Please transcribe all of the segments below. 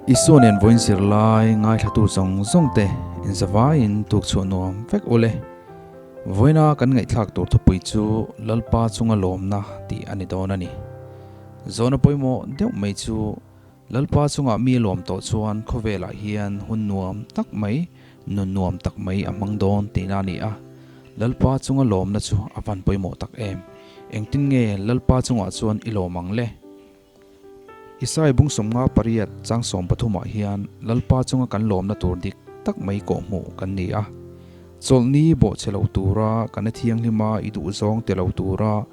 Isua nen vawiin zirlai ngaithlatu zawng zawng te inzavaiin tukchhuah nuam vek ule. Vawiina kan ngaihthlak tur thupui chu Lalpa chunga lawmna tih a ni dawn a ni. Zawhna pawimawh deuh mai chu Lalpa chungah mi a lawm tawh chuan khawvelah hian hun nuam tak mai, nun nuam tak mai a hmang dawn tihna a ni a. Lalpa chunga lawmna chu a van pawimawh tak em? Engtin nge Lalpa chungah chuan i lawm ang le? Isai bung 58 chang 13 ah hian Lalpa chunga kan lawmna tur dik tak mai kawhhmuh kan ni a. Chawlhni bawhchhe lo tura kan a thianghlima i duhzawng te lo tura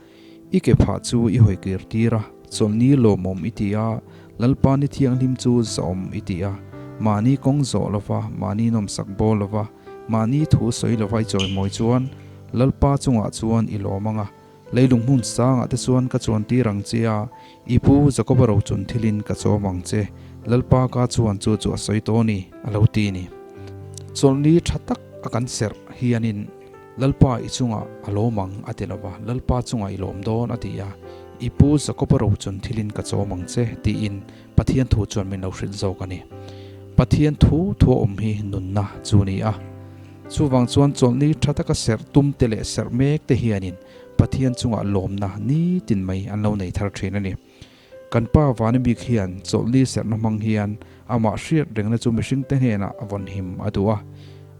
i ke phah chu i hawi kir tir a, chawlhni lawmawm i ti a, Lalpa ni thianghlim chu zawm i ti a, mahni kawng zawh lova, mahni nawmsak bawl lova, mahni thu sawi lova i chawimawi chuan Lalpa chungah chuan i lawm ang a. Leilung hmun sangah te chuan ka chuan tir ang che a, i pu Jakoba rochun thilin ka chawm ang che, Lalpa ka chuan chu chu a sawi tawh a ni, a lo ti ni. Chawlhni tha tak a kan serh hianin Lalpa i chungah a lawm ang a ti lo va, Lalpa chungah i lawm dawn a ti a, i pu Jakoba rochun thilin ka chawm ang che, tiin Pathian thu chuan min lo hrilh zawk a ni. Pathian thu thu a awm hi nunna chu a ni a. Chuvang chuan chawlhni tha taka serh tum te leh serh mek te hianin Pathian chungah lawmna nitin mai an lo nei thar thin a ni. Kan Pa Vani bik hian chawlhni serhna hmang hian amah hriat rengna chu mihringte hnenah a vawn him a duh a.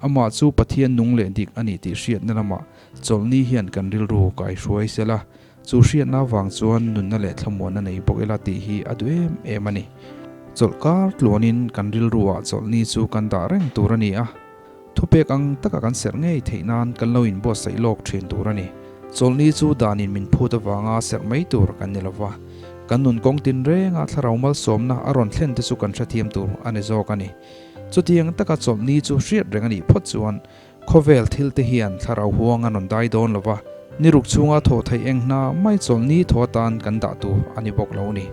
Amah chu Pathian nung leh dik a ni tih hriatna lamah chawlhni hian kan rilru kaihruai sela Chu hriatna avang chuan nunna leh thlamuanna nei bawk ila tih hi a duh em em a ni. Chawlh kar tluanin kan rilruah chawlhni chu kan dah reng tur a ni a, thupek ang taka kan serh ngei theih nan kan lo inbuatsaih lawk thin tur a ni. Chawlhni chu danin min phut avanga serh mai tur kan ni lova, kan nun kawng tinrenga thlarau malsawmna a rawn thlen te chu kan hrethiam tur a ni zawk a ni. Chutiang taka chawlhni chu hriat reng a nih phawt chuan Khawvel thil te hian thlarau huang an rawn dai dawn lova, ni ruk chhunga thawh theih eng hna mai chawlhni thaw atan kan dah tur a ni bawk lo ni.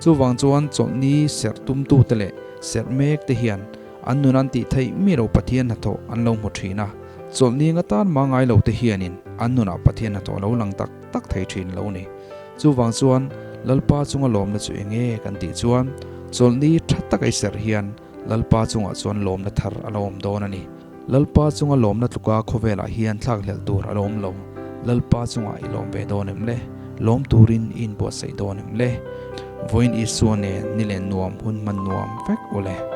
Chuvang chuan chawlhni serh tumtute leh serh mek te hian an nun an tih theih mi lo Pathian hnathawh an lo hmu thin a, chawlhni ngatan mah ngai lo te hianin an nunah Pathian hnathawh lo lang tak tak thei thin lo ni. Chuvang chuan Lalpa chunga lawmna chu eng nge kan tih chuan chawlhni tha taka i serh hian Lalpa chungah chuan lawmna thar a lo awm dawn a ni. Lalpa chunga lawmna tluka khawvelah hian thlakhlelh tur a lawm lo. Lalpa chungah i lawm ve dawn em le? Lawm turin i inbuatsaih dawn em le? Vawiin Isua nen ni len nuam hun hman nuam vek u le.